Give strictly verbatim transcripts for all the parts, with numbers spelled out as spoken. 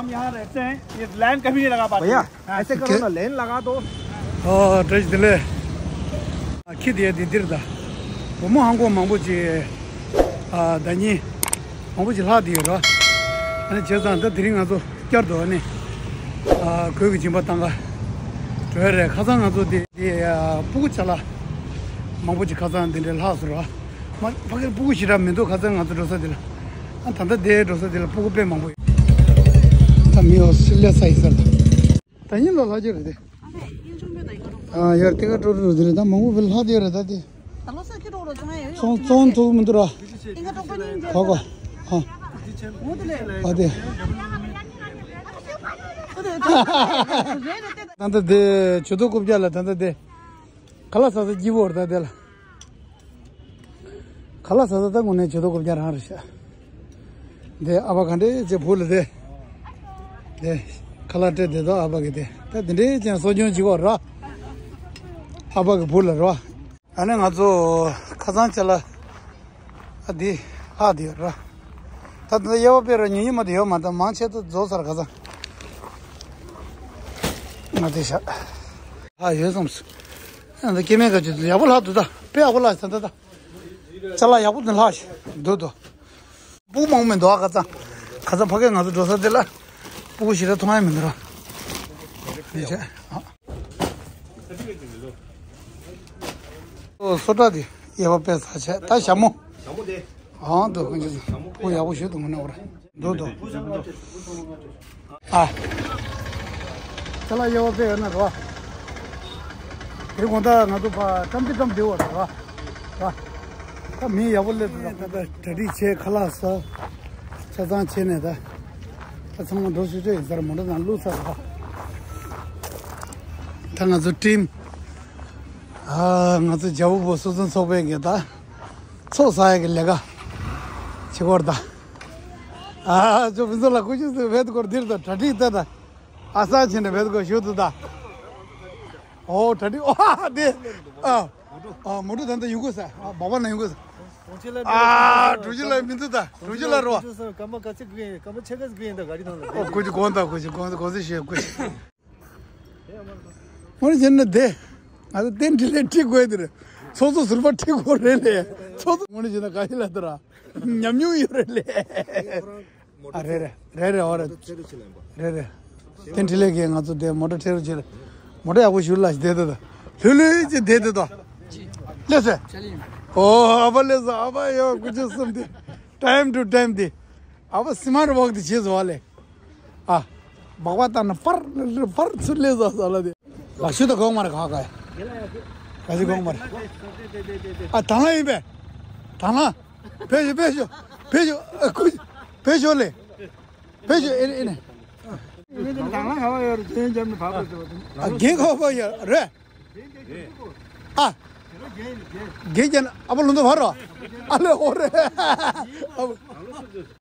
हम यहाँ रहते हैं, ये लाइन कभी नहीं लगा पाते भैया। ऐसे करो ना, लेन लगा दो। ཨོ་བཀྲ་ཤིས་བདེ་ལེགས། ཨ་ཁྱི་དེ་དེ་འདིར་ད། བུ་མོ་ཧང་གོ་མང་པོ་ཅིག་ཨ་ཟླ་ཉིན་མང་པོ་ཅིག་ལྷག་བསྡད་ཡོད་ར། ཨ་ནི་བྱས་ཙང་ད་དེ་རིང་ང་ཚོ་བསྐྱར་དུ་ཨ་ནི་ཨ་གོས་ཀྱི་སྦྱིན་པ་བཏང་ག་འགྲོ་ཡ་རེད། ཁ་སང་ང་ཚོ་དེ་དེ་ཨ་སྤུ་གུ་ཅ་ལག་མང་པོ་ཅིག་ཁ་སང་དེ་འདྲའི་ལྷག་སོང་ར། མ་ཕ་གིར་སྤུ་གུ་ཞེ་དྲག་མི་འདུག་ཁ་སང་ང་ཚོ་འགྲོ་ས་དེ་ལ། ཨ་ད་ལྟ་དེ་འགྲོ་ས་དེ་ལ་སྤུ་གུ་དཔེ་མང་པོ་ཡོད། ད་མི་ཡོད་སུ་ལས་ས་ཡིན་ས་རེད་ད། ད་ཡིན་ལ་ལྷག་རྒྱུ་རེད་དེ། ཨ་ཡར་དེ་ག་འགྲོ་འགྲོ་དེ་རེད་ད། མང་པོ་བེ་ལྷག་དེ་རེད་ད་དེ། ཚོང་ཚོང་ཐུག་མི་འདུག་ར། གོ་གོ། ཨ། ཨ་དེ། ད་ལྟ་དེ་ཇུ་ཏོ་རྐུབ་བཀྱག་ལ་ད་ལྟ་དེ། ཁ་ལག་ཟ་ས་སྐྱིད་པོ་རེད་ད་དེ་ལ། ཁ་ལག་ཟ་ས་ད་དངོས་གནས་ཇུ་ཏོ་རྐུབ་བཀྱག་རང་རེད་ཤག་དེ་ཨ་ཕ་ག་འདྲས་ཅེ་བུ་ལ་དེ། དེ་ཁ་ལག་སྤྲད་དེ་དོ་ཨ་ཕ་གི་དེ་ད་དེ་འདྲས་ཅན་གསོ་སྐྱོང་བྱེད་དགོས་ར། ཨ་ཕ་གི་བུ་ལ་ར། ཨ་ནི་ང་ཚོ་ཁ་སང་ཅ་ལག་ཨ་དེ་ལྷག་དེ་ཡོད་ར། ད་ལྟ་དབྱེ་བ་དཔེ་ར་ཉུང་ཉུང་མ་དེ་ཡོད་མ་ད་མང་ཆེ་ད་རྫོགས་ཚར་ཁ་སང་། ང་དེ་ཤག་ཨ་ཡོད་སོང་། ཨ་ད་སྐྱེ་དམན་ག་ཅུ་ཡག་པོ་ལྷག་འདུག་ད་དཔེ་ཡག་པོ་ལྷག་ད་ད་ད། ཅ་ལག་ཡག་པོ་དེ་ལྷག་ཤག་འདུག་འདུག་སྤུ་གུ་མང་པོ་མི་འདུག་ཨ་ཁ་སང་། ཁ་སང་ཕ་གིར་ང་ཚོ་འགྲོ་ས་དེ་ལ་སྤུ་གུ་ཞེ་དྲག་མཐོང་ཡ་མི་འདུག་ར། དེ་བྱས་ཨ། ཨོ་སོ་ཏྲ་དེ་དབྱེ་བ་དཔེ་ཟ་བྱས་ད་ཞྭ་མོ། ཞྭ་མོ་དེ། ཨང་དུ་ཁོང་ཚོ་སྤུ་གུ་ཡག་པོ་ཞིག་འདུག་ངོ་ནས་འོ་ར། འདུག་འདུག་ཨ། ཅ་ལག་དབྱེ་བ་དཔེ་ཡོད་ན་རོ། དེ་དགོང་དག་ང་ཚོ་ཕ་ཀྲམ་ཏི་ཀྲམ་བདེ་བ་རེད་ར། ར། ད་མི་ཡག་པོ་སླེབས་འདུག་ད་ད་གྲ་སྒྲིག་བྱས་ཁ་ལག་ཟ། ཆ་ཚང་བྱས་ནས་ད། ད་ཚང་མ་འགྲོ་ཆོག་ཆོག་ཡིན་ས་རེད། མོ་ཊ་ནང་བླུགས་ཚར་ར། ད་ང་ཚོ་ཊིམ། ཨ་ང་ཚོ་རྒྱ་བོད་སོ་སོ་ཚོགས་པའི་གི་ད། ཚོགས་བསགས་ཡ་གི་ལས་ཀ། བྱེད་སྐོར་ད། ཨ་ཅོ་ཕུན་ཚོགས་ལགས་སྐུ་ཞབས་སུ་བེད་སྐོར་འདིར་དང་གྲ་སྒྲིག་ད་ད། ཨ་སང་ཕྱིན་ནས་བེད་སྐོར་ཞུ་དུ་ད། ཨོ་གྲ་སྒྲིག་ཨོ་ཧ་དེ། ཨ། ཨ་མོ་ཊ་ད་ད་ཡོང་དགོས་ས། ཨ་སྦག་སྦག་ན་ཡོང་དགོས་ས། ཨ་གྲུ་བཞི་ལ་མི་འདུག་ད་གྲུ་བཞི་ལ་རོ། སྐར་མ་ག་ཚོད་དགོས་ཡིན། སྐར་མ་ཕྱེད་ཀ་ཙམ་དགོས་ཡིན་ད་ག་རི་ཐང་ལ། ཨོ་ཁུ་ཅི་གོང་ད་ཁུ་ཅི་གོང་ད་གོང་ཚད་ཞུ་ཁུ་ཅི། ངོ་ནས་བྱས་ན་དེ། ང་ཚོ་རྟེན་འབྲེལ་ལས་ཁྲིད་དགོས་དེ་རེད། ཚོགས་གཙོ་ཟུར་པ་ཁྲིད་དགོས་རེད་ལས། ཚོགས་གཙོ་ངོ་ནས་བྱས་ན་ག་ཞིག་ལ་དེ་ར། ཉམས་མྱོང་ཡོད་རེད་ལས། ཨ་རེད་རེད་རེད་རེད་ཨོ་རེད། རེད་རེད། རྟེན་འབྲེལ་ལས་ཀྱིས་ང་ཚོ་དེ་མོ་ཊ་ཁྲིད་རོགས་བྱེད་རེད། མོ་ཊ་ཡག་པོ་ཞིག་ལ་བསྡད་དེ་ད། ལྷོད་ལྷོད་ཅིག་བསྡད་དེ་ད། ལས་སེ། ཨོ་ཨ་ཕ་ལས་སེ་ཨ་ཕ་ཡོ་ཀུ་ཅི་གསུམ་དེ། ཊའིམ་ཊུ་ཊའིམ་དེ། ཨ་ཕ་སི་མཱར་ཊི་ཝོག་དེ་བྱེད་བཟོ་བ་ལས། ཨ། སྦག་སྦག་བཏང་ན་ཕར་ཕར་ཚུར་ལས་བཟོ་བཟོ་ལ་དེ། ལག་ཤུ་ད་གོང་མ་རེད་ག་ག་ག་ཞིག་གོང་མ་རེད། ཨ་དང་ལ་ཡིན་པས། དང་ལ། ཕེབས་ཤོག་ཕེབས་ཤོག་ཕེབས་ཤོག་ཨ་ཁུ། ཕེབས་ཤོག་ལེ། ཕེབས་ཤོག་ཨེ་ནས་ཨེ་ནས། དང་ལ་ག་བ་ཡོད་རེད་རྒན་རྒྱབ་ནས་བབས་པ་ཟེར་བ་དེ། ཨ་རྒན་ཁོག་པ་ཡོད་རེད། ཨ། རྒན་རྒན་ཨ་ཕ་ལུང་དུ་བར་རོ། ཨ་ལེ་ཧོ་རེ། ཨ་ཕ།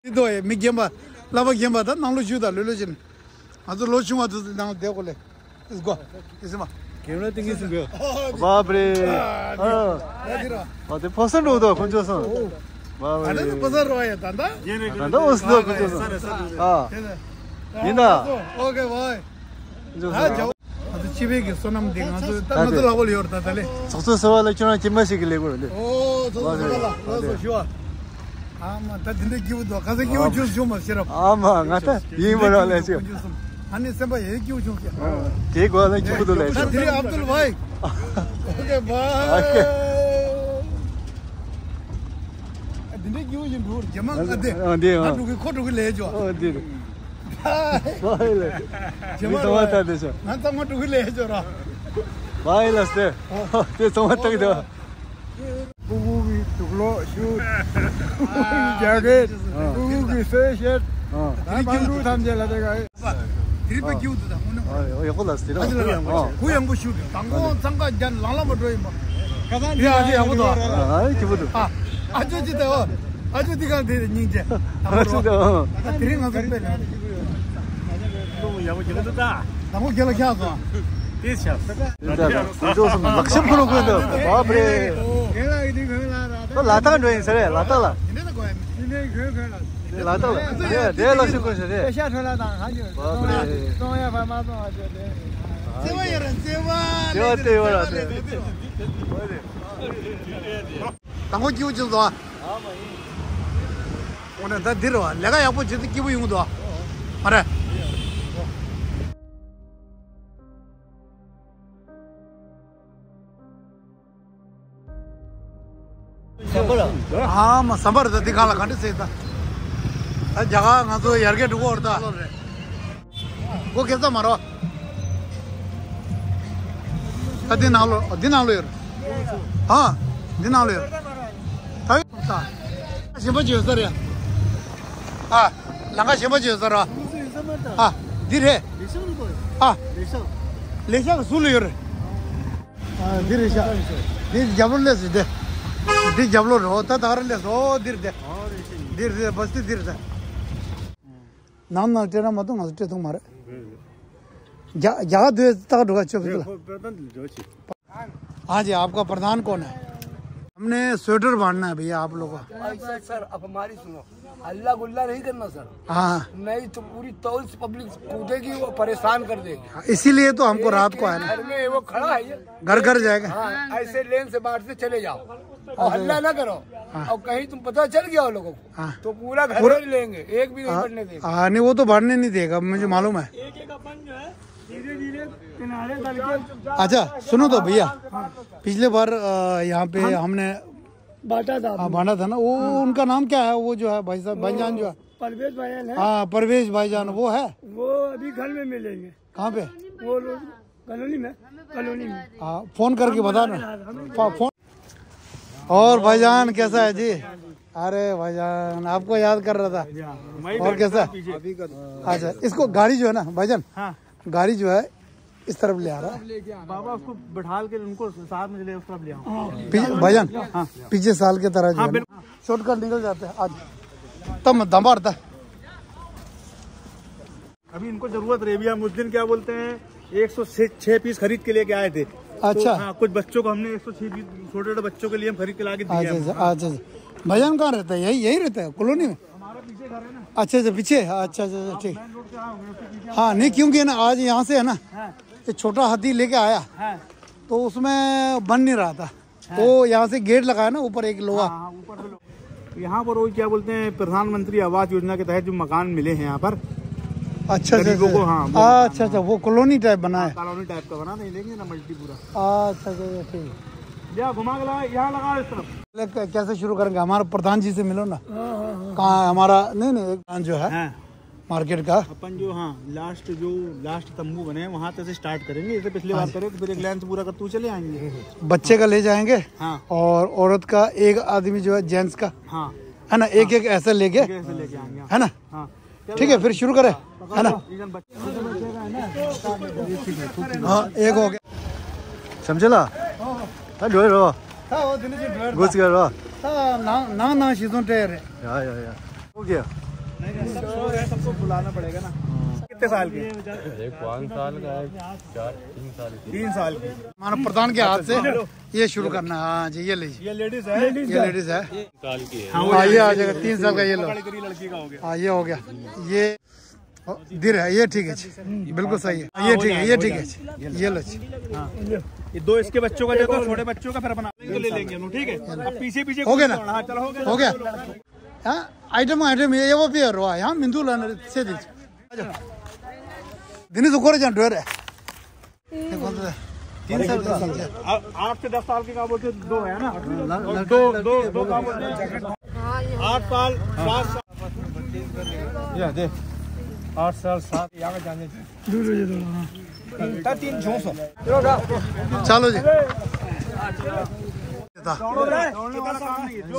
འདི་དོ་ཡེ་མི་རྒན་པ། བསླབ་པ་རྒན་པ་ད་ནང་ལོ་བཞུགས་ད་ལོས་ལོས་བཞིན། ང་ཚོ་ལོ་ཆུང་བ་ཚོ་ནང་བསྡད་གོ་ལེ། ཨིས་གོ། ཨིས་མ། གེམ་ར་ཏིང་ངེ་སིང་གོ། བ་པ་རེ། ཨ། ཨ་དེ་ར། ཨ་དེ་ཕོ་སན་འགྲོ་དོ་ཁོང་ཚོ་སོང་། བ་པ་རེ། ཨ་ནི་ཕོ་སན་རོ་ཡེ་ད་ད། ད་ད་འོ་སི་དོ་ཁོང་ཚོ་སོང་། ཨ། ཡིན་ད། ཨོ་ཀེ་བའི། ང་ཚོ་སྤྱི་པའི་གི་བསོད་ནམས་འདི་ང་ཚོ་ད་ང་ཚོ་ལ་ཧོལ་ཡོད་རེད་ད་ད་ལེ། ཚོགས་གཙོ་ཟེར་བ་ལ་ཁྱོད་རང་སྐྱེས་མ་ཞིག་གི་ལས་དགོས་རེད། ཨོ་ཚོགས་གཙོ་ཟེར་བ་ལ་ལགས་སོ་ཞུ་བ། ཨ་མ་ད་དེ་འདྲའི་སྐྱིད་པོ་འདུག་ཁ་སང་སྐྱིད་པོ་བྱུང་བྱུང་མ་ཤེས་རབ། ཨ་མ་ང་ད་ཡིན་པ་ར་ལས་ཆེ། ཨ་ནི་སེམས་པ་ཡེ་སྐྱིད་པོ་བྱུང་ཤག་དེའི་སྐོར་ལ་སྐྱིད་པོ་འདུག་ལས་ཆེ། ད་དེ་རིང་ཨབ་དུལ་བྷའི། ཨོ་ཀེ་བྷའི། ཨོ་ཀེ། ཨ་དེ་འདྲའི་སྐྱིད་པོ་ཞིག་འདུག་རྗེས་མ་ཨ་ང་དེ་ཨ་འདི་ཨ་ང་འགྲོ་གི་ཁོ་འགྲོ་གི་ལས་ཆོག་ཨ་འདི། བྷའི་ལ། མི་ཚང་མ་ལྟ་དེ་ཤོ། ང་ཚང་མ་འགྲོ་གི་ལས་ཆོག་ར། བྷའི་ལ་སྟེ། དེ་ཚང་མ་ལྟ་གི་འདུག་སྤུ་གུ་གི་དུག་ལོག་ཤུ། སྤུ་གུ་གི་རྒྱ་སྐད། སྤུ་གུ་གི་གསོལ་ཞལ། ད་པང་ཀྲུག་ཐམས་ཅད་ལ་དེ་ག་དེ་རིག་པ་སྐྱིད་པོ་འདུག་ད་དངོས་གནས། ཨ་ཡག་པོ་ལ་ཟེར་ར། གུ་ཡངས་པོ་ཞུ་གི་དང་པོ་འཚང་ཁ་རྒྱ་ལང་ལ་མ་འགྲོ་ཡིན་པ། ཁ་སང་དེ་ཨ་ཅེ་ཡག་པོ་འདུག་ཨ་ཨ་སྐྱིད་པོ་འདུག་ཨ་ཨ་ཅོ་ཅི་ད་ཨོ། ཨ་ཅོ་དེ་ག་དེ་སྙིང་རྗེ། ཨ་ཅོ་ད་ཨོ། ད་དེ་རིང་ང་ཚོ་དཔེ་ལ། ཡག་པོ་རྒྱ་ལ་ད། དང་པོ་རྒྱ་ལ་ཁྱག་སོང་། དེ་ཆགས། ཡིན་ད་ད་ཁོང་ཚོ་སོང་ལག་ཤེས་ཕུ་ལུ་ཁོས་འདུག་བ་པ་རེད། ད་ལ་དྭགས་འགྲོ་ཡིན་ཟེར་རེད་ལ་དྭགས་ལ། ཡིན་ད་ད་གོ་ཡ་མི། ཡིན་ད་ཁོས་ཁོས་ལ། ལ་དྭགས་ལ། དེ་དེ་ལ་ཤི་དགོས་ཤི་རེད། པེ་ཤ་འཕྲོད་ལ་དང་ཧ་ཅང་བ་པ་རེད། གསང་ཡ་བ་མ་གསང་བ་ཅོ་དེ། བརྩེ་བ་ཡོད་རེད། བརྩེ་བ་བརྩེ་བ་བརྩེ་བ་རེད། དང་པོ་སྐྱིད་པོ་བྱུང་སོང་ཨ། འོ་ན་ད་འདིར་བ་ལས་ཀ་ཡག་པོ་བྱེད་དུས་སྐྱིད་པོ་ཡོང་གི་འདུག་ཨ། མ་རེད། ཨ་མ་ཟམ་པ་རེད། ད་འདི་གང་ལ་ག་འདྲ་ཟེར་ད། ད་རྒྱ་གར་ང་ཚོ་ཡར་རྒྱས་འགྲོ་གི་ཡོད་རེད་ད། སྒོ་ཁེ་ས་མ་རོ། ད་འདི་ནང་ལོ་འདི་ནང་ལོ་ཡོད་རེད། ཨ་འདི་ནང་ལོ་ཡོད་རེད། ད་ཡོད་ད། གཞན་པ་ཅི་ཡོད་ས་རེད། ཨ་ལང་ཀ་གཞན་པ་ཅི་ཡོད་ས་རེད། ཨ་འདི་རེད། ཨ་ལེ་ཤག་གི་ཟུར་ལ་ཡོད་རེད། ཨ་འདི་རེད་ཤག་འདི་རྒྱབ་ལོགས་སླེབས་སོང་སྟེ། འདི་རྒྱབ་ལོགས་རེད། འོ་ད་ད་ག་རེ་སླེབས་སོང་། འོ་འདི་རེད་དེ། འདི་རེད་དེ་བ་སྟི་འདི་རེད་དེ། ནང་ནང་སྤྲད་ན་མ་གཏོགས་ང་ཚོ་སྤྲད་ཐུབ་མ་རེད། རྒྱ་རྒྱ་གར་སྡོད་ད་ག་འགྲོ་ག་ཆོག་གི་ལ། हाँ जी, आपका प्रधान कौन है? हमने स्वेटर बांटना है भैया आप लोगों को। ऐसा सर, अब हमारी सुनो, हल्ला गुल्ला नहीं करना सर। हाँ। नहीं तो पूरी तौल से पब्लिक कूदेगी, वो परेशान कर देगी। इसीलिए तो हमको रात को आना। घर में वो खड़ा है ये। घर घर जाएगा। हाँ, ऐसे लेन से बांटते चले जाओ और हल्ला ना करो। हाँ। और कहीं तुम पता चल गया हो लोगों को, हाँ। तो पूरा घर पूरा में लेंगे, एक भी नहीं हाँ, पड़ने देंगे। हाँ, नहीं, वो तो बढ़ने नहीं देगा, मुझे मालूम है। एक एक अपन जो है धीरे धीरे किनारे करके। अच्छा सुनो तो भैया, पिछले बार अ, यहाँ पे हम हमने बांटा था हाँ आपने। बांटा था ना वो। उनका नाम क्या है वो जो है भाई साहब, भाईजान जो है? परवेज भाईजान है। हाँ परवेज भाईजान वो है। वो अभी घर में मिलेंगे। कहाँ पे? वो लोग कॉलोनी में। कॉलोनी में। हाँ फोन करके बता ना। फो- फोन। और भाईजान कैसा है जी? अरे भाईजान आपको याद कर रहा था। और कैसा? अच्छा इसको गाड़ी जो है ना भाईजान, हाँ। गाड़ी जो है इस तरफ ले आ रहा है। बाबा उसको बैठाल के उनको साथ में ले उस तरफ ले आओ। पीछे भाईजान, हाँ। पीछे साल की तरह जो हाँ, है ना, बिल्कुल। शॉर्टकट निकल जाते हैं आज। तब दम भरता है। अभी इनको जरूरत रही। अभी हम उस दिन क्या बोलते हैं, एक सौ छह पीस खरीद के लेके आए थे। अच्छा। तो, हाँ, कुछ बच्चों को हमने एक सौ छह पीस, छोटे छोटे बच्चों के लिए हम खरीद के ला के दिए अच्छा हैं। अच्छा अच्छा। भाईजान कहाँ रहता है? यही यही रहता है कॉलोनी में? हमारा पीछे घर है ना। अच्छा अच्छा पीछे। अच्छा अच्छा अच्छा, ठीक। मेन रोड से आओगे उसके पीछे। हाँ नहीं क्योंकि ना आज यहाँ से है ना, हाँ। ये छोटा हाथी लेके आया, हाँ। तो उसमें बन नहीं रहा था। हाँ। वो यहाँ से गेट लगाया ना ऊपर एक लोहा। हाँ, हाँ, ऊपर से लो। यहाँ पर वो क्या बोलते हैं, प्रधानमंत्री आवास योजना के तहत जो मकान मिले हैं यहाँ पर अच्छा अच्छा गरीबों को, अच्छा। हाँ, वो हाँ, मकान, अच्छा अच्छा हाँ। वो कॉलोनी टाइप बना हाँ, है। कॉलोनी टाइप का बना, नहीं लेंगे ना मल्टी पूरा। अच्छा अच्छा अच्छा, ठीक। या घुमा के लगा, यहाँ लगा इस तरफ। पहले कै- कैसे शुरू करेंगे? हमारे प्रधान जी से मिलो ना। हाँ, हाँ, हाँ। कहाँ है हमारा? नहीं नहीं, एक प्रधान जो है हाँ। मार्केट का। अपन जो हाँ लास्ट जो लास्ट तंबू बने हैं वहाँ से स्टार्ट करेंगे। जैसे पिछली हाँ बार जी। करे तो फिर एक लेंथ पूरा करते हुए चले आएंगे। बच्चे का ले जाएंगे हाँ। और औरत का एक आदमी जो है जेंट्स का हाँ। है ना, एक एक ऐसा लेके कैसे लेके आएंगे है ना। हाँ। ठीक है फिर शुरू करें है ना। इधर बच्चे हाँ एक हो गया समझला। हाँ ढोए रो। हाँ वो दिन से ढोए रो। घुस गया रो। हाँ ना ना ना सीजन टे रे। या या या। हो गया। नहीं, नहीं, सब सो रहे हैं, सबको बुलाना पड़ेगा ना। कितने साल के? एक पाँच साल का है, चार, तीन साल की। तीन साल की। मानव प्रधान के हाथ से ये शुरू करना। हाँ जी, ये लीजिए। ये लेडीज है। ये लेडीज है। साल की है। हाँ, हाँ, ये आ जाएगा, तीन साल का ये लो। बड़ी करी लड़की का हो गया। हाँ, ये हो गया। ये ओ, धीरे है, ये ठीक है जी। बिल्कुल सही है। हाँ, ये हो ठीक है, जाएगा, ये हो ठीक है जाएगा। जी। ये लो जी। हाँ। ये दो इसके बच्चों का दे दो, छोटे बच्चों का, फिर अपना इनको ले लेंगे हम, ठीक है? अब पीछे पीछे हो गया ना? हाँ, चलो, हो गया। हो गया। हाँ, आइटम, आइटम, ये, ये वो भी है, रोआ, यहाँ मिंदू लाना से दे। दिन तो करे जान डर है। देखो तो, तीन साल का। आ-, आठ से दस साल के का बोलते दो है ना? और दो, दो, दो का बोलते हैं। आठ साल, सात साल। या दे। आठ साल, सात, यहाँ का जाने दे। दूर हो जाता है। तीन छो सौ। चलो जी।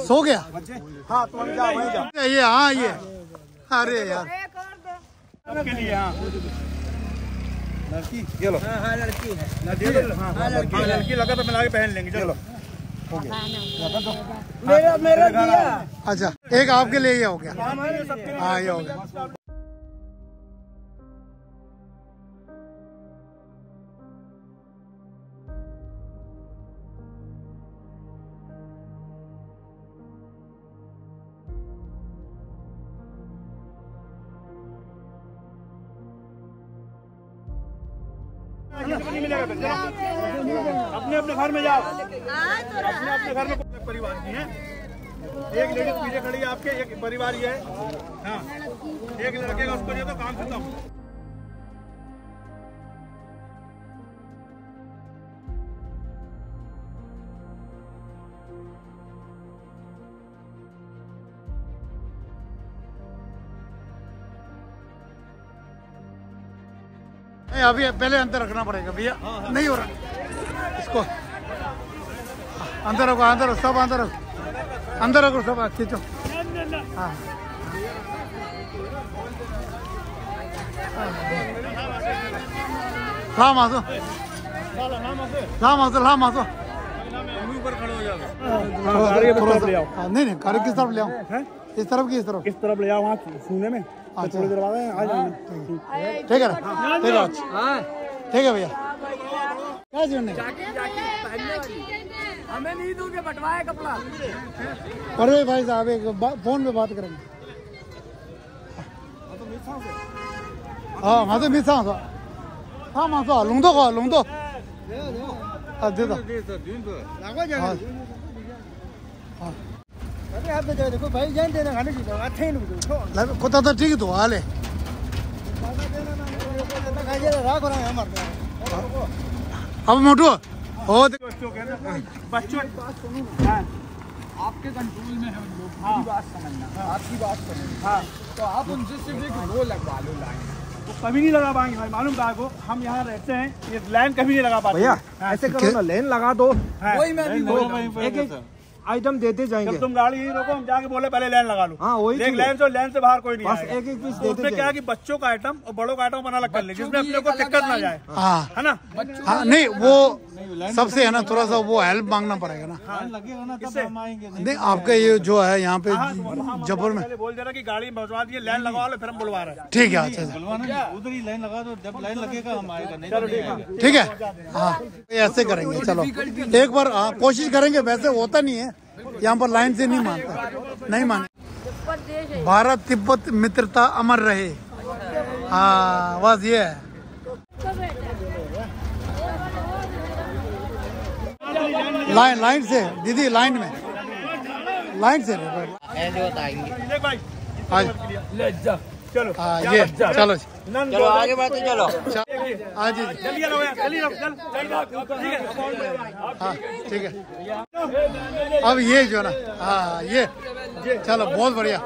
सो गया? हाँ, तुम जा, वहीं जा। ये, हाँ, ये। अरे यार। सबके लिए, हाँ। लड़की, ये लो। हाँ, हाँ, लड़की है। लड़की है? हाँ, हाँ, लड़की है। लड़की लगा तो मिला के पहन लेंगे, चलो। हो गया। मेरा, मेरा दिया। अच्छा, एक आपके लिए ये हो गया। हमारे सबके लिए। हाँ, ये हो गया। मिलेगा फिर, चलो। अपने अपने घर में जाओ। अपने अपने घर में। परिवार की है। एक लेडीज पीछे खड़ी है आपके, एक परिवार ये है। हाँ, एक लड़के का, उसको दे दो, काम खत्म। नहीं, अभी पहले अंदर रखना पड़ेगा भैया। हाँ, हाँ। नहीं हो रहा इसको। अंदर रखो, अंदर रखो, सब अंदर रखो। अंदर रखो, सब खींचो। हाँ। हाँ। लामा सो। लामा सो, लामा सो। ऊपर खड़े हो जाओ। थोड़ा सा, गाड़ी की थोड़ा तरफ सा। ले आओ। हाँ, नहीं, नहीं, गाड़ी किस तरफ ले आओ? हैं? इस तरफ की, इस तरफ। इस तरफ ले आओ, वहाँ सूने में। तो अच्छा। थोड़ी देर बाद आ जाना। ठीक है ना? ठीक है। ठीक है भैया। क्या सुनने? हमें नहीं दोगे, बंटवाया कपड़ा। अरे भाई साहब, एक बा-, फोन पे बात करेंगे। हाँ, हाँ, तो मिसांग से। हाँ, मांसो, लुंगदो को, लुंगदो। हाँ, दे दो। हाँ। हाँ। अरे, आप तो जाओ, देखो, भाई जान देना, खाने की दवा, थे नहीं, तो। ला, को ता, ता ठीक तो, आ ले। अब मोटू, हो दे। बच्चों के ना, बच्चों। हाँ। आपके कंट्रोल में है उन लोग, मेरी बात समझना, आपकी बात समझना। हाँ। तो आप उनसे सिर्फ एक वो लगवा लो, लाइन। वो कभी नहीं लगा पाएंगे भाई, मालूम कहा को, हम यहाँ रहते हैं, ये लाइन कभी नहीं लगा पाते। भैया, हाँ। ऐसे करो ना, लाइन लगा दो। हाँ। वही मैं भी बोल रहा हूँ। एक एक आइटम देते जाएंगे। जब तुम गाड़ी यहीं रोको, हम जाके बोले, "पहले लाइन लगा लो।" हाँ, वही एक चीज़ है। लाइन से, लाइन से बाहर कोई नहीं बस आएगा। एक एक पीस तो देते उसमें क्या जाएंगे। कि बच्चों का आइटम और बड़ों का आइटम बनाना, कर ले, बच्चों जिसमें की अपने एक को अलग दिक्कत ना लाइन। जाए। हाँ। है ना? बच्चों हाँ, की नहीं, अलग वो लाइन। सबसे है ना, थोड़ा सा वो हेल्प मांगना पड़ेगा ना। हाँ। लाइन लगेगा ना, तब किससे? हम आएंगे, नहीं नहीं, तो आपका आएंगे। ये जो है यहाँ पे हाँ, हाँ, तो हम, हम जबल में। पहले बोल दे रहा कि गाड़ी में भजवा दिए, लाइन लगवा लो, फिर हम बुलवा रहे हैं। ठीक है, अच्छा, अच्छा। बुलवाना नहीं, उधर ही लाइन लगा दो, जब लाइन लगेगा, हम आएगा, नहीं तो चलो, नहीं ठीक है। आएगा। ठीक है, हाँ। ये ऐसे करेंगे, चलो। एक बार, हाँ, कोशिश करेंगे, वैसे होता नहीं है। यहाँ पर लाइन से नहीं मानता, नहीं माने। भारत तिब्बत मित्रता अमर रहे। हाँ, बस ये है। लाइन, लाइन से, दीदी, लाइन में। लाइन से। ये जो बताएंगे। हाँ जी। ले जा। चलो। हाँ, ये, चलो। चलो, आगे बढ़ते चलो। हाँ जी। जल्दी आओ यार, जल्दी आओ, चल। हाँ, ठीक है। अब ये जो ना, हाँ, ये। चलो, बहुत बढ़िया।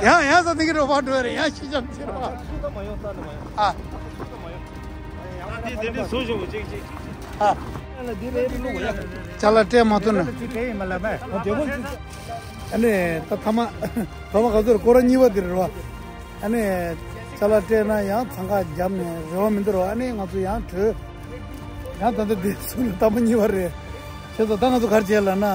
ཡང་ཡང་ས་ནི་གི་རོ་བ་འགྲོ་རེད། ཡང་ཤི་ཅམ་ཅི་རོ། ཨ། ཨ། ཅ་ལག་སྤྲད་མ་ཐུབ་ན། ཨ་ནི་ད་ཐ་མ་ཐ་མ་ག་ཚོད་སྐོར་ར་གཉིས་པ་དེ་རེད་རོ། ཨ་ནི་ཅ་ལག་སྤྲད་ན་ཡང་འཚང་ཁ་བརྒྱབ་ནས་རེ་བ་མི་འདུག་རོ། ཨ་ནི་ང་ཚོ་ཡང་བྲོས། ཡང་ད་ལྟ་འདི་སུ་ལ་ཐ་མ་གཉིས་པ་རེད། བྱས་ཙང་ད་ང་ཚོ་ག་རེ་བྱས་ལབ་ན།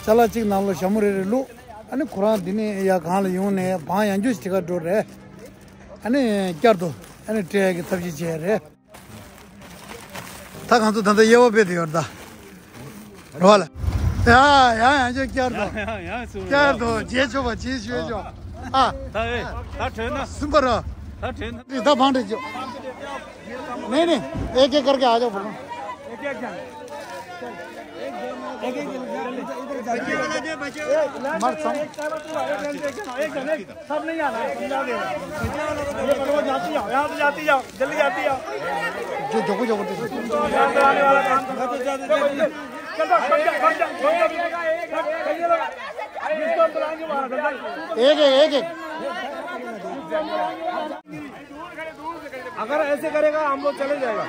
ཅ་ལག་གཅིག་ནང་ལ་ཞྭ་མོ་རེ་རེ་བླུགས། ཨ་ནི་ཁོ་རང་འདི་ནས་ཡར་གང་ལ་ཡོང་ནས་བང་ཡང་རྒྱུ་ཞིག་ག་འགྲོ་རེད། ཨ་ནི་བསྐྱར་དུ་ཨ་ནི་སྤྲད་ཡག་གི་ཐབས་ཤེས་བྱས་རེད། ད་ང་ཚོ་ད་ལྟ་དབྱེ་བ་སྤེལ་དུ་ཡོད་རེད་ད། རོ་ལ། ཡ་ཡ་ཡང་ཅིག་བསྐྱར་དུ། ཡ་ཡང་སུ། བསྐྱར་དུ་རྗེས་ཆོག་པ་རྗེས་ཆོག་ཆོག་ཨ། ད་ཨེ་ད་བྲོས་ན། གསུམ་པ་རོ། ད་བྲོས་ན། ད་བང་སྤྲད་ཆོག་ནས་ནས་ཨེ་ཀེ་ཀར་ཀེ་ཨ་ཇོ་བོ། ཨེ་ཀེ་ཀེ། मार सब। सब नहीं आना है, समझा दे। ये बड़वा जाती जाओ, यहाँ से जाती जाओ, जल्दी जाती जाओ। जो जोको जोको। यहाँ से आने वाला काम करो। चल, चल, चल, चल, चल। जिसको हम बुलाएंगे वहाँ से। एक एक एक एक। अगर ऐसे करेगा, हम लोग चले जाएगा।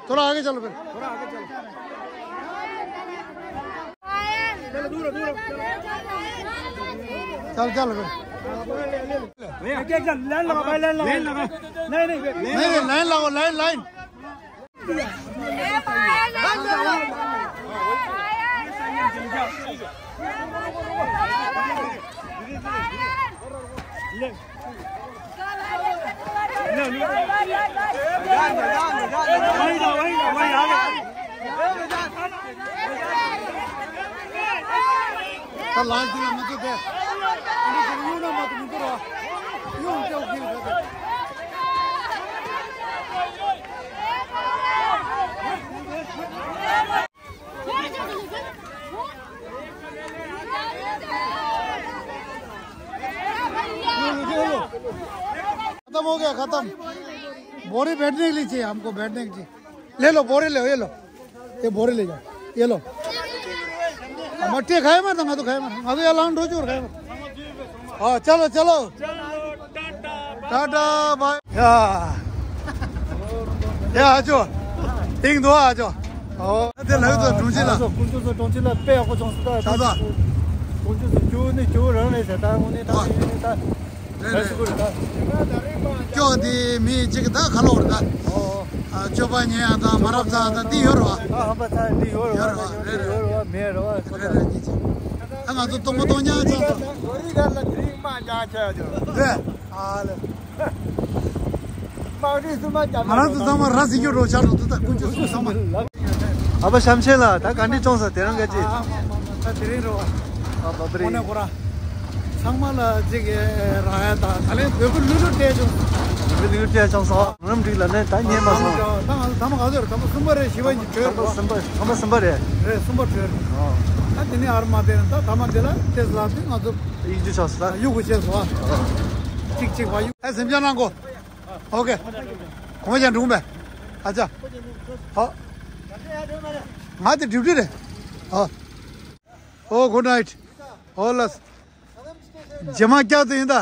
थोड़ा आगे चलो फिर। चल चल फिर। एक एक लाइन लगा भाई, लाइन लगा। लाइन लगा। नहीं नहीं, नहीं नहीं, लाइन लगाओ, लाइन लाइन। खत्म हो गया, खत्म। बोरी बैठने के लिए चाहिए हमको, बैठने के लिए। ले लो, बोरी ले, ये लो। ये बोरी ले जाओ, ये लो। मट्टी खाए मत, मैं तो खाए मत, मैं तो ये लांग ढोचूर खाए मत। हाँ, चलो, चलो। टाटा, बाय। या। या, आ जाओ। टिंग दो, आ जाओ। ཨོ། དེ་ལྷག་ཏུ་གྲོང་ཁྱེར་ལ། ཀུན་སྤྱོད་ཚོ་གྲོང་ཁྱེར་ལ་དཔེ་ཡག་པོ་བྱུང་སོང་། ད་ཆུང་ས། གྲོང་ཁྱེར་ཚོ་སྐྱོ་ནི་སྐྱོ་རང་རེད་ཟེར། ད་དངོས་གནས་ད་ཨོ། ཡིན་ནི་ད། རེད་རེད། ད་སྐྱོ་དེ་མི་གཅིག་ད་ཁ་ལོ་རེད་ད། ཨོ། ཨ། སྤྱོད་པ་ཉེས་ཡ་དང་མ་རབས་ཚ་དང་འདི་ཡོད་རེད་བ། ཨ། ཧམ་པ་ཚ་འདི་ཡོད་རེད་བ། ཡོད་རེད་བ། རེད་རེད། ཡོད་རེད་བ། མེད་རེད་བ། རེད་རེད། ཨ། ང་ཚོ་སྟོང་པ་སྟོང་ཉག་ཆགས་སོང་། རེད། ཨ་ལེ། ང་རང་ཚོ་ཚང་མ་ར་ཟིན་རྒྱུ་རོ་ཆགས་འདུག་ད་ཀུན་སྤྱོད་ཚང་མ། ཨ་ཕ་བྱམས་ཆེན་ལགས། ད་ག་འདྲ་བྱུང་སོང་། དེ་རིང་ག་ཅི། ཨ་ཨ་ཨ་ཨ། ད་དེ་རིང་རེད་བ། ཨ་ཕ་པ་རེད། དངོས་གནས་ཁོ་རང་ཚང་མ་ལ་ཅིག་རག་ཡ་དང་། ད་ལན་འབོད་སྐུལ་ལྷུག་ལྷུག་སྤྲད་བྱུང་། འབོད་སྐུལ་ལྷུག་ལྷུག་སྤྲད་བྱུང་སོང་། ངམ་འགྲིག་ལ་ནས་ད་ཉན་མ་སོང་། ད་ང་ཚོ་ད་མ་ག་ཚོད་རེད། ད་མ་གསུམ་པ་རེད། བཞི་པ་གཉིས་གྲོལ་རེད་བ། གསུམ་པ་གསུམ་པ་རེད། རེད། གསུམ་པ་གྲོལ་རེད། ཨ། ད་དེ་ནས་ཨ་ར་མ་དེ་ད་ད་མ་དེ་ལ་དེ་ལ་དེ་ང་ཚོ་གཡུག་རྒྱུ་ཆགས་སོང་། ད་གཡུག་དགོས་བྱས་སོང་བ། གཅིག་གཅིག་བ་གཡུག་ཨ། སེམས་ཅན་ནང་གོ། ཨོ་ཀེ། གོང་ཅན་འགྲུག་མེ། ཨ་ཅག་ཨོ། ང་དེ་ཌིའུ་ཊི་རེད། ཨོ། ཨོ། གུཌ་ནའིཊ། ཨོ་ལགས། རྗེས་མ་སྐྱག་ཏུ་ཡིན་ད།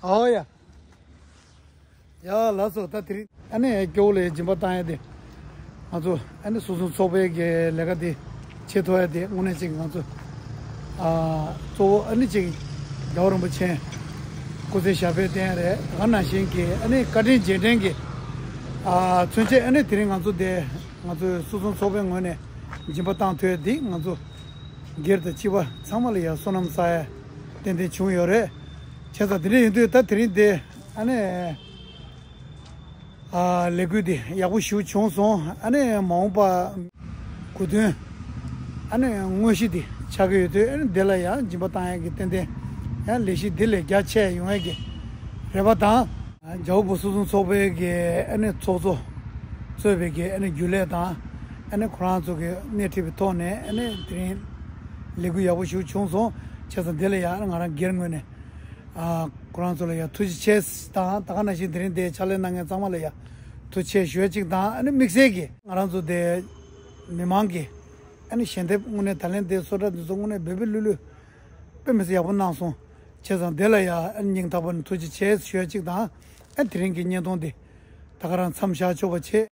ཨོ་ཡ། ཡ་ལགས་སོ། ད་དེ་རིང་ཨ་ནི་སྐྱོ་བོ་ལ་སྦྱིན་པ་བཏང་ཡ་དེ། ང་ཚོ་ཨ་ནི་སོ་སོའི་ཚོགས་པའི་གི་ལས་ཀ་དེ་བྱེད་ཐུབ་ཡ་དེ་དངོས་གནས་ཅིག་ང་ཚོ། ཨ། གཙོ་བོ་ཨ་ནི་ཅིག་རྒྱལ་བ་རིན་པོ་ཆེ་སྐུ་ཚེ་ཞབས་པད་བརྟན་ཡ་རེད། ད་ག་ནང་བཞིན་གྱི་ཨ་ནི་བཀའ་དྲིན་རྗེས་དྲན་གྱི། ཨ། མཚོན་ཆེད་ཨ་ནི་དེ་རིང་ང་ཚོ་དེ་ང་ཚོའི་སོ་སོའི་ཚོགས་པའི་ངོས་ནས་སྦྱིན་པ་བཏང་ཐུབ་ཡ་དེ་ང་ཚོ་སྒེར་དང་སྤྱི་པ་ཚང་མ་ལ་ཡ་བསོད་ནམས་བསགས་ཡ་ཏན་ཏན་བྱུང་ཡོད་རེད། བྱས་ཙང་དེ་འདྲ་ཡིན་དུས་ད་དེ་རིང་དེ་ཨ་ནི། ཨ། ལས་འགུལ་འདི་ཡག་པོ་ཞེ་པོ་བྱུང་སོང་། ཨ་ནི་མ་འོངས་པ་གོ་དོན་ཨ་ནི་དངོས་གཞི་འདི་ཆགས་ཀྱི་ཡོད་དུས། ཨ་ནི་འདི་ལ་ཡང་སྦྱིན་པ་བཏང་ཡག་གི་ཏན་ཏན་ཡང་ལས་གཞི་འདི་ལས་རྒྱ་ཆེ་ཡོང་ཡག་གི་རེ་བ་དང་། རྒྱལ་བ་བོད་སོ་སྲུང་ཚོགས་པའི་གི་ཨ་ནི་ཚོགས་གཙོ་གཙོས་པའི་གི་ཨ་ནི་རྒྱུན་ལས་དང་། ཨ་ནི་ཁོ་རང་ཚོ་གི་སྣེ་ཁྲིད་པའི་ཐོག་ནས་ཨ་ནི་དེ་རིང་ལས་འགུལ་ཡག་པོ་ཞེ་པོ་བྱུང་སོང་། བྱས་ཙང་འདི་ལ་ཡང་ཨ་ནི་ང་རང་སྒེར་ངོས་ནས། ཨ། ཁོ་རང་ཚོ་ལ་ཡང་ཐུགས་རྗེ་ཆེ་དང་། ད་ག་ནང་བཞིན་དེ་རིང་འདིར་ཕྱག་ལས་གནང་མཁན་ཚང་མ་ལ་ཡང་ཐུགས་རྗེ་ཆེ་ཞུ་ཡ་གཅིག་དང་། ཨ་ནི་དམིགས་བསལ་གྱིས་ང་རང་ཚོ་དེ་མི་མང་གི་ཨ་ནི་ཞལ་འདེབས་དངོས་གནས་ད་ལན་དེ་གསོལ་རས་འདི་ཚོ་དངོས་གནས་འབད་འབད་ལྷོད་ལྷོད་དཔེ་མི་སྲིད་ཡག་པོ་གནང་སོང་། བྱས་ཙང་དེ་ལ་ཡང་ཨ་ནི་སྙིང་ཐག་པ་ནས་ཐུགས་རྗེ་ཆེ་ཞུ་ཡ་གཅིག་དང་། ཨ། དེ་རིང་གི་བརྙན་ཐུང་འདི་ད་ག་རང་མཚམས་བཞག་ཆོག་པ་བྱེད།